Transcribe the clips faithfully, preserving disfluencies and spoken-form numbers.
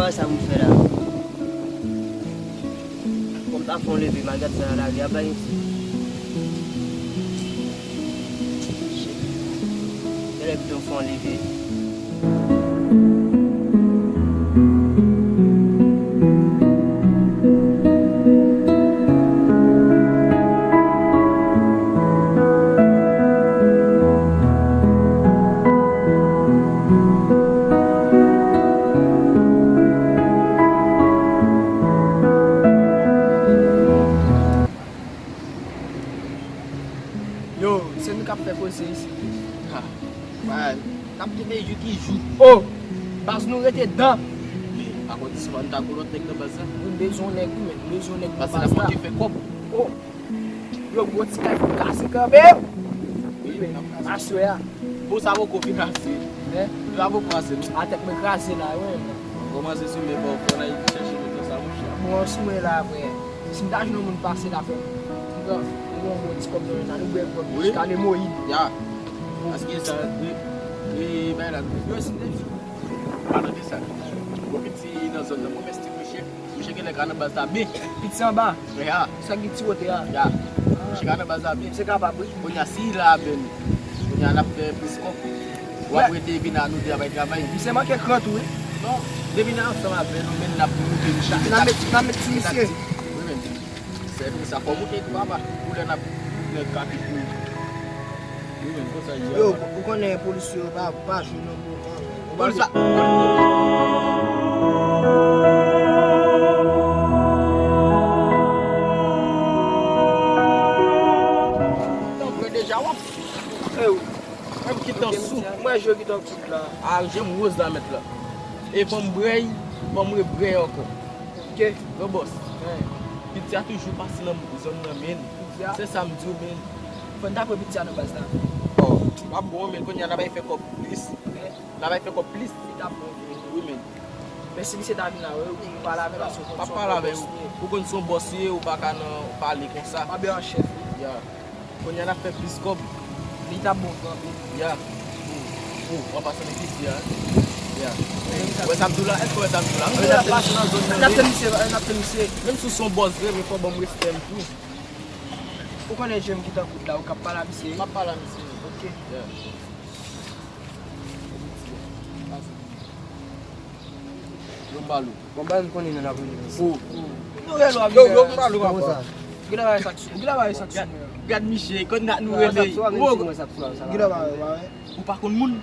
Sa m fè la. Kòm ta fè yon leve, m al gad sa nan lari a bay isi. Shit. Genlè pito m fè yon leve. Yo, se nou k ap fè koze isi. Ha. N ap kenbe jou ki jou. Oh! Baz nou rete dan. Men, pa konn si nou ta gon lòt nèg nan baz la. Nou bezwen yon nèg, wi, men nou bezwen yon nèg pou baz la. Paske n ap manke fè kòb. Oh! Yo, gwo ti kay fò kase kanmenm. Wi, men, aswè a. Bon, sa poko fin ase. Hein? Sa poko ase, non? A tèt mwen kraze la, wi. Kòmanse sou men pa w fè nan chèche nou fè sa, monchè. Bon, sou mwen la, frè. Si m ta jwenn yon moun pase la, frè m. M pran, m pran yon bon ti kòb nan men nan, nou bwè kòb jiska lemoyid. Ya. Paske sa, e, e, bay la. Yo, si m te di. Palan de sa. Bon, piti nan zòn nan, bon, mèsi, monchè. Monchè genlè ka nan baz la byen. Piti anba. Ya. Sa ki ti wote a. Ya. Monchè ka nan baz la byen. Misye kapab, wi. Kounye a, si la avè nou. Kounye a, n ap fè plis kòb. W ap rete epi n a nou de a bay travay. Misye manke kran tou, wi. Non, depi n ansanm avè nou, men n ap moute nou chak. N a met, n a met ti misye. Wi, men. Se pou sa fò moute tou papa. Pou lè n ap, pou lè kapit nou. Wi, men, konsa ye. Yo, ou konnen polis yo pa, pa jwe nan moman. Polis la. Tanpri deja w ap. Mwen ki tan sou. Mwen jwe ki tan kout la. A, je m woz la mèt la. E fò m bwèy, fò m rebwèy ankò. Ok. Gwo bòs. Piti a toujou pase nan zòn nan, men. Piti a? Se sa m di w, men. Fò n ta pran piti a nan baz la. Oh, w ap bon, men kounye a n a bay fè kòb plis. N a bay fè kòb plis. Li t ap bon vre. Wi, men. Men si misye ta vin la, wi, ou pale avè l, paske ou konn se yon bòs li ye. Ou konn se yon bòs li ye, ou pa ka nan pale konsa. Pa bè an chèf, wi. Ya. Kounye a n ap fè plis kòb. Li t ap bon vre anpil. Ya. Oh, oh, w ap pase nan piti a. Ya. Ou wè sa m di w la? Èske w wè sa m di w la? N ap tann misye, n ap tann misye. Menm si w se yon bòs vre, men fò w ban m respè m tou. Ou konnen je m ki tan kout la, ou k ap pale a misye. M ap pale a misye. Ok. Ya. Yo, m ba l ou. Bon, ba m konnen nou n ap rele misye. Ou. Nou rele w ap yo, yo, m ba l ou, papa. Gade bagay sa k sou, gade bagay sa k sou mwen. Gad misye, konn dat nou rele. Gade bagay sa k sou la, sa la. Ou pa konn moun?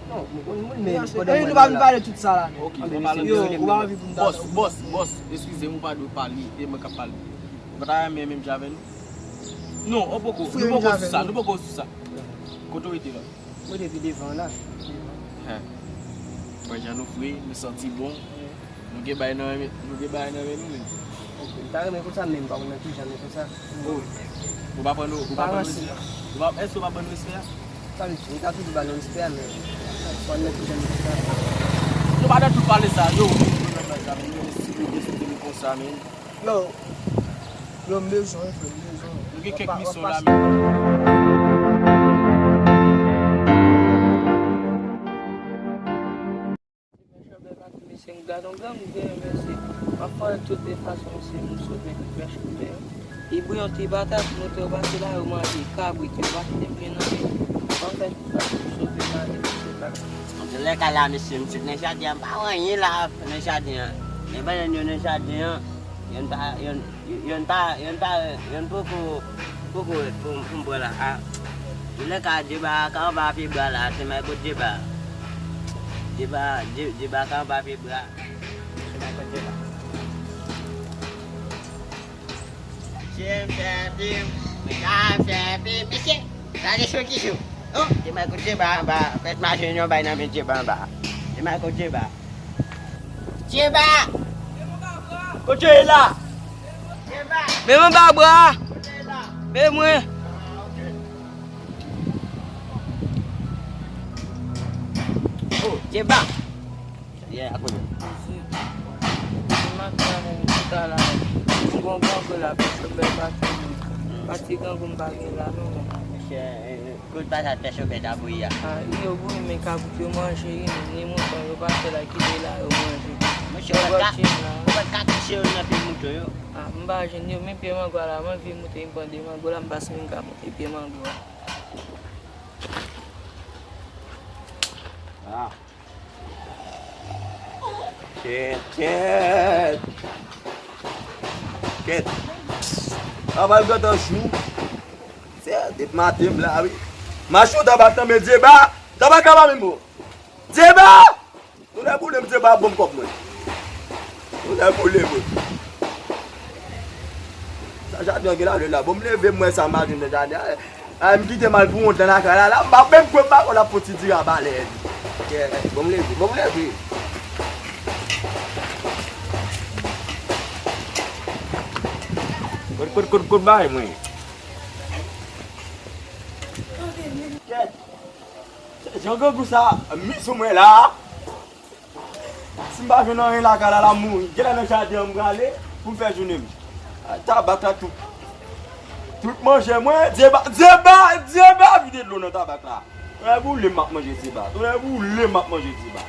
Non, m konn moun, men nou pa vin pale tout sa la, men. Ok, nou pa pale. Yo, ou pa anvi pou m ta. Bòs, bòs, bòs, eskize m, ou pa dwe pale, e mwen k ap pale. Ou pa ta renmen menm jan avè nou? Non, ou poko, nou poko sou sa, nou poko sou sa. Kote w rete la? Mwen te pi devan la. Hen. Wè jan nou fre, nou santi bon. Nou gen bagay nan men, nou gen bagay nan men nou menm. Ok, m ta renmen konsa, men m pa konn nan ki jan men konsa. Oh. Ou pa pran nou, ou pa pran nou respè? Ou pa, èske ou pa pran nou respè a? Sa vle di, m ta toujou ba nou respè a, men m pa konn nan ki jan men konsa. Nou pa nan tout pale sa, yo. Nou nan bagay sa, men nou si nou deside nou konsa, men. Yo, yo, m bezwen, frè, m bezwen. Nou gen kèk misyon la, men. Mesye, m gade yon granmoun vre, mesye. M ap fè tout de fason, mesye, m sove mèch koupè. Li bouyon ti patat, moute yo pase la, yo manje kabrit, yo pa kite m gen nan men. M ap fè tout fason m sove manje, mesye, pa. Antoulèka la, mesye, m sot nan jaden an, m pa wè anyen la, nan jaden an. Men bannann yo nan jaden an, yonn pa, yonn, yonn pa, yonn pa, yonn poko, poko pou, pou m pran la. Antoulèka, Djeba ka anba pye bwa la, se may kot Djeba. Djeba, Dje-, Djeba ka anba pye bwa. Se may kot Djeba. Mesye, m fè plim, mwen ka fè plim, mesye. Gade sou ki sou. Oh, Djeba, kote Djeba anba? Mèt mache yon bay nan men Djeba anba. Djeba, kote Djeba? Djeba! Kote w ye la? Djeba! Men mwen ba bra! Kote w ye la? Men mwen! Oh, Djeba! Yeah, a konnen. Mezye, mezye, maten avè m chita la, m gon gran gòl la, pèsonn bèl pati mwen. Pati grangou m pa gen la non, men. Mesye, eh, eh, kout patat pèsonn bèl ta bouyi a. Ah, yo bouyi, men kabrit yo manje, wi, men ni montan yo pa fè la, kite la, yo manje. Monchè, ou pa ka, ou pa ka touche youn nan pye mouton yo. Ah, m pa jwenn yo, men pye mango a la, m anvi moute yon bande mango la, m pa sonje m ka moute pye mango a. Ah. Kèt, kèt. Kèt. Travay gentan jou. Se depi maten m la, wi. Mache w tabak nan men Dyeba. Tabak la pa menm bon. Dyeba! Tonnè boule m, Dyeba ap ban m kòb mwen. Tonnè boule mwen. Sa jaden an gen lalè la. Bon, m leve m wè sa m pa jwenn nan jaden an. Ay, m kite m al pou wont nan lakay la, la, m pa menm kwè m pa konn ap fon ti dira balè. Kè, bon, m leve, bon, m leve. Kot, kot, kot, kot bagay mwen? Kèt. Se jan grangou sa, mi sou mwen la. Si m pa jwenn anyen lakay la, l ap mouri. Genlè nan jaden an m prale pou m fè jounen m. Ay, tabak la tout. Tout manje mwen, Dyeba, Dyeba, Dyeba vide dlo nan tabak la. Tonnè boule m ap manje Dyeba. Tonnè boule m ap manje Dyeba.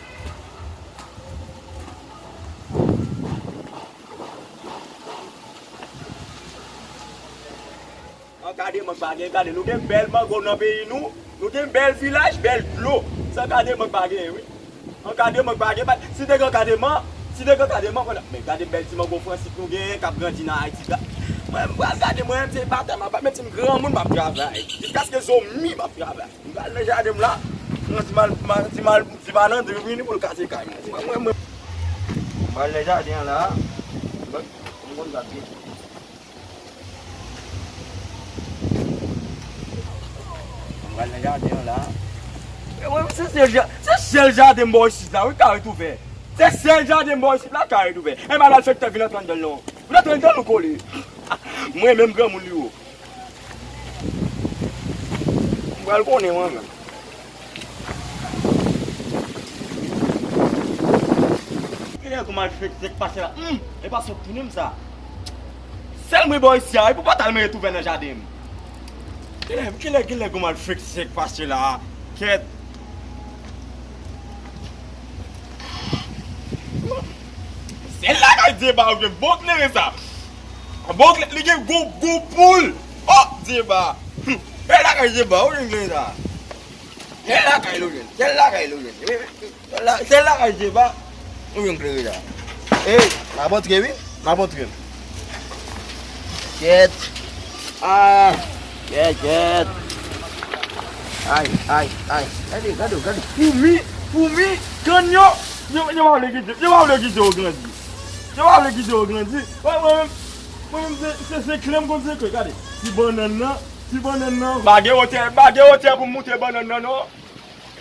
Ankademan pa gen, gade, nou gen bèl mango nan peyi nou, nou gen bèl vilaj, bèl dlo. San ankademan pa gen, wi. Ankademan pa gen, pa, si te gen ankademan, si te gen ankademan, konnen, men gade bèl ti mango fransik nou genyen k ap grandi nan Ayiti. Ga-, mwen, m pral gade, mwen, m se batay, m ap, menm si m granmoun, m ap travay. Jiskaske zo mi, m ap travay. M pral nan jaden m la, pran ti mal, mal, ti mal, ti malandren vini pou l kase kay mwen. Mwen, mwen, mwen. M pral nan jaden an la. Mwen, mwen, mwen, Mwen pral nan jaden an la. E mwen, se sèl ja-, se sèl jaden m bò isit la, wi, k ka ret ouvè. Se sèl jaden m bò isit la k ka ret ouvè. E malfektè vin antre anndan l non. Vin antre anndan l ou kole. Mwen menm granmoun li wo. M pral konnen mwen menm. Kilè gwo malfektè k pase la? Hum, e pa sot tounen m sa. Sèl mwen bò isi a, e pou pòtay mwen ret ouvè nan jaden m. Kilè, kilè, kilè gwo malfektè k pase la? Kèt. Sèl lakay Dyeba ou gen bon kleren sa. Bon kleren, li gen gwo, gwo poul. Oh, Dyeba. Hum, e lakay Dyeba ou gen kleren sa. Sèl lakay li w jwenn, sèl lakay li w jwenn. Sèl la, sèl lakay Dyeba, ou jwenn kleren la. Ey, m ap antre wi, m ap antre. Kèt. Ah, kèt, kèt. Ay, ay, ay. Gade, gade, gade. Foumi, foumi, kann yo. Yo, yo pa vle kite, yo pa vle kite yo grandi. Yo pa vle kite yo grandi. Mwen, mwen menm, mwen menm se, se, se kle m konn se kle, gade. Ti bannann nan, ti bannann nan. Pa gen wotè, pa gen wotè pou m moute bannann nan, non.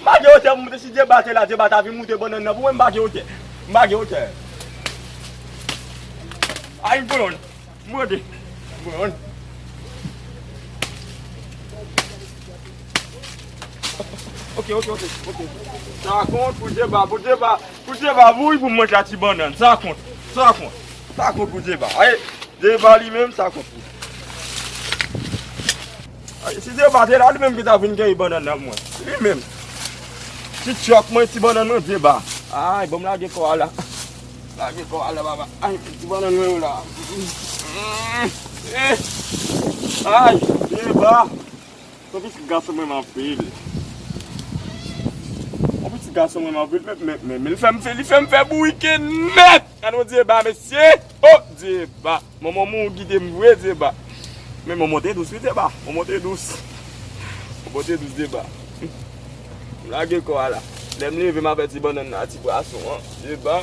M pa gen wotè pou m moute. Si Dyeba te la, Dyeba ta vin moute bannann nan pou mwen, m pa gen wotè. M pa gen wotè. Ay, m pran. M rete. M pran. Ok, ok, ok, ok. Sa kont pou Dyeba, pou Dyeba, pou Dyeba, mouri pou mwen la ti bannann. Sa kont, sa kont. Sa kont pou Dyeba. Ay, Dyeba li menm, sa kont pou. Ay, si Dyeba te la, li menm ki ta vin kenbe bannann nan mwen. Li menm. Ti tchòk mwen, ti bannann mwen, Dyeba. Ay, bon, m lage kò a la. Lage kò a la, papa. Ay, ti bannann mwen yo la. Eh, ay, Dyeba. Yon pitit gason mwen m anpil. Yon pitit gason mwen m anpil, men, men, men, men, li fè m fè, li fè m fè bourike nèt. Gade yon Dyeba, mesye. Oh, Dyeba. Manman m ou kite m vre, Dyeba. Men manman te dous, wi, Dyeba. Manman te dous. Manman te dous, Dyeba. M lage kò a la. Lè m leve, m avèti bannann nan a ti pwason an. Dyeba.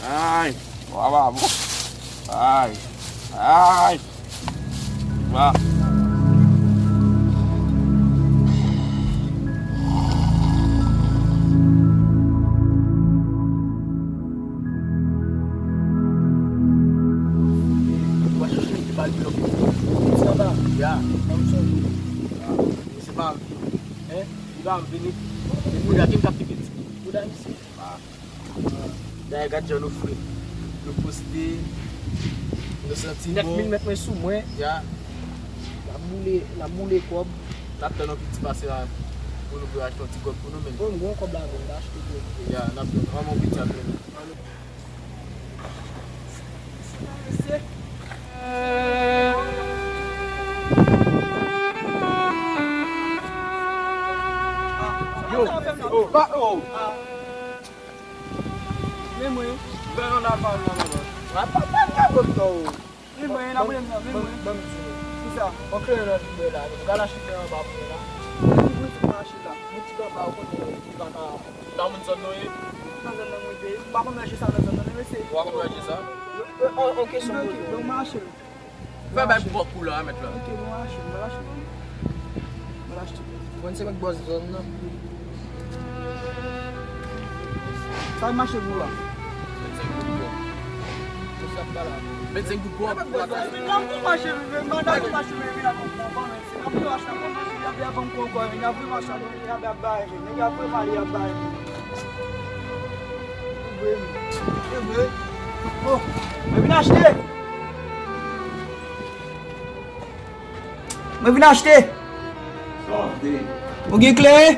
Ay, wa, wa, bon. Ay, ay. Wa. Sa va? Ya. Kòm sonje. Se pa, hein? Li pa vini. Li pou gade m k ap pipi. Pou gade m si. Dayè, gad jan nou fre. Nou poste. Nou santi bon. Nèf mil mèt mwen sou mwen. Ya. N ap boule, n ap boule kòb. N ap tann yon piti pase la. Pou nou vle achte yon ti kòb pou nou menm. Bon, m gen yon kòb la, bon, m ta achte pou nou. Ya, n ap jwenn. Ann, yon piti apre nou. Yo, oh, pa, oh. Men mwen. Fè yon apal nan men mwen. Apal pa gen bon non. Men mwen, nan mwen, nan men mwen. Ban m di nou. Kisa? Yon kleren nan vin la. Nou pral achte kleren anba pou mwen la. Ki bouyon ti mache la? Boutik anba, ou konnen, ki pa ka. Nan moun zòn nou ye? Nan zòn nan mwen ye. Ou pa konn manje sa nan zòn nan, men mesye. Ou pa konn manje sa? An kesyon. Ok, donk mache. Fè bay pou pòk ou la, mèt la. Ok, bon, achte, mwen achte. Mwen achte. Mwen se mèt bòs zòn nan. Sa mache pou ou a? Vennsenk goud pou pòk. Vennsenk goud pou pòk. Nan kou mache, manda kou mache, men vin la konprann, men se nan kou mache, nan kou mache, y ap vin avan kou ankò, y ap vin mache. Nèg yo ap bay, nèg yo ap vre pale, y ap bay. Se vre, wi. Se vre. Bon, mwen vin achte. Mwen vin achte. Ou gen kleren?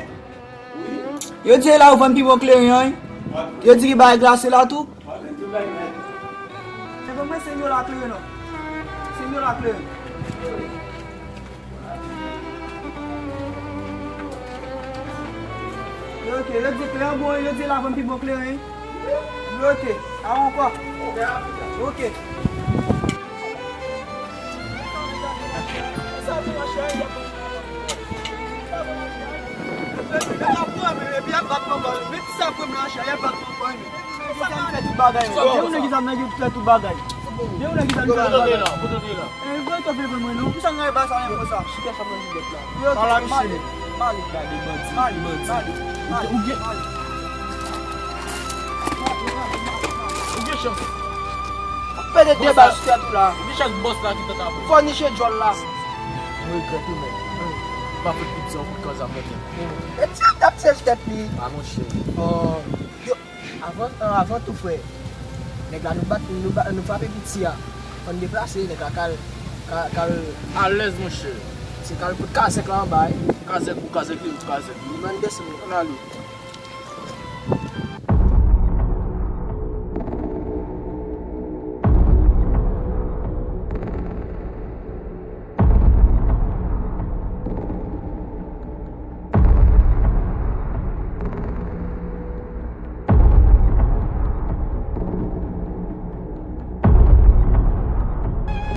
Yo di la yo vann pi bon kleren an, wi. Yo di ki bagay glase la tou. Se pou mwen, se yo la kleren non. Se yo la kleren. Ok, yo di kleren bon, yo di la vann pi bon kleren. Ok, a ankò. Ok. Sa pou mwen chè, y ap pran men, epi y ap bat mwen, men ti sa pou mwen chè, y ap bat mwen, men. Sa m fè tout bagay. Gen yon nèg ki sa m nèg ki fè tout bagay. Gen yon nèg ki sa m fè tout bagay. Kote w ye la? Kote w ye la? E, vre to vle mwen non. Pou sa m nan ba sa menm konsa. Chita sa mwen di dèt la. Yo, pale a misye. Male. Gade bandi, bandi. Ou gen, ou gen chans. Pede de bal sou tèt ou la. Ou gen chans bòs la ki tèt a pou. Fò niche djòl la. Mwen regrèt wi, men. M pa fout piti yon kout kanzam nan tèt. E ti ap tap tèt li. Pa monchè. Oh. Yo, avan, avan tou frè, nèg la nou bat, nou ba, nou frape piti a. Ann deplase, nèg la kal, kal, kal. Alèz monchè. Se kal kout kazèk la anba wi. Kazèk ou kazèk li, ou kazèk li. Ann desann, ann ale.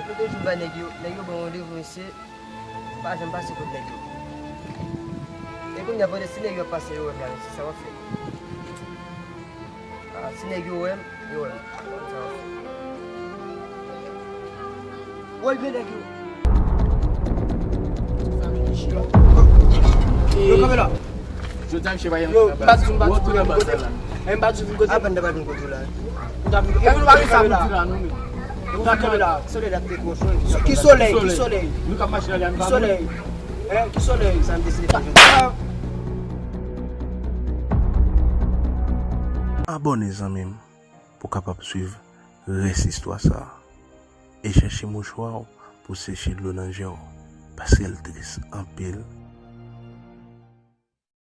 Mwen toujou bay nèg yo, nèg yo ban randevou, mesye, m pa janm pase kot nèg yo. E kounye a, pandan si nèg yo ap pase, yo wè m la, mesye, sa w ap fè? Ah, si nèg yo wè m, yo wè m. Relve nèg yo. Yo, kanpe la. Jodi a, misye pa gen. Yo, m pa di, m pa di, m pa di kote. M pa di, vin kote. Apann pa vin kote la. Ou ta vin. E nou pa vin sa pou di la, non, men. Ou ta kanpe la. Solèy la te kochon. Ki solèy? Ki solèy? Nou ka mache la, nou pa. Ki solèy? Hein, ki solèy? Sa m deside fè jodi a. Abòne, zanmi m, pou w kapab swiv rès istwa sa a. E chèche mouchwa w pou seche dlo nan je w, paske l tris anpil.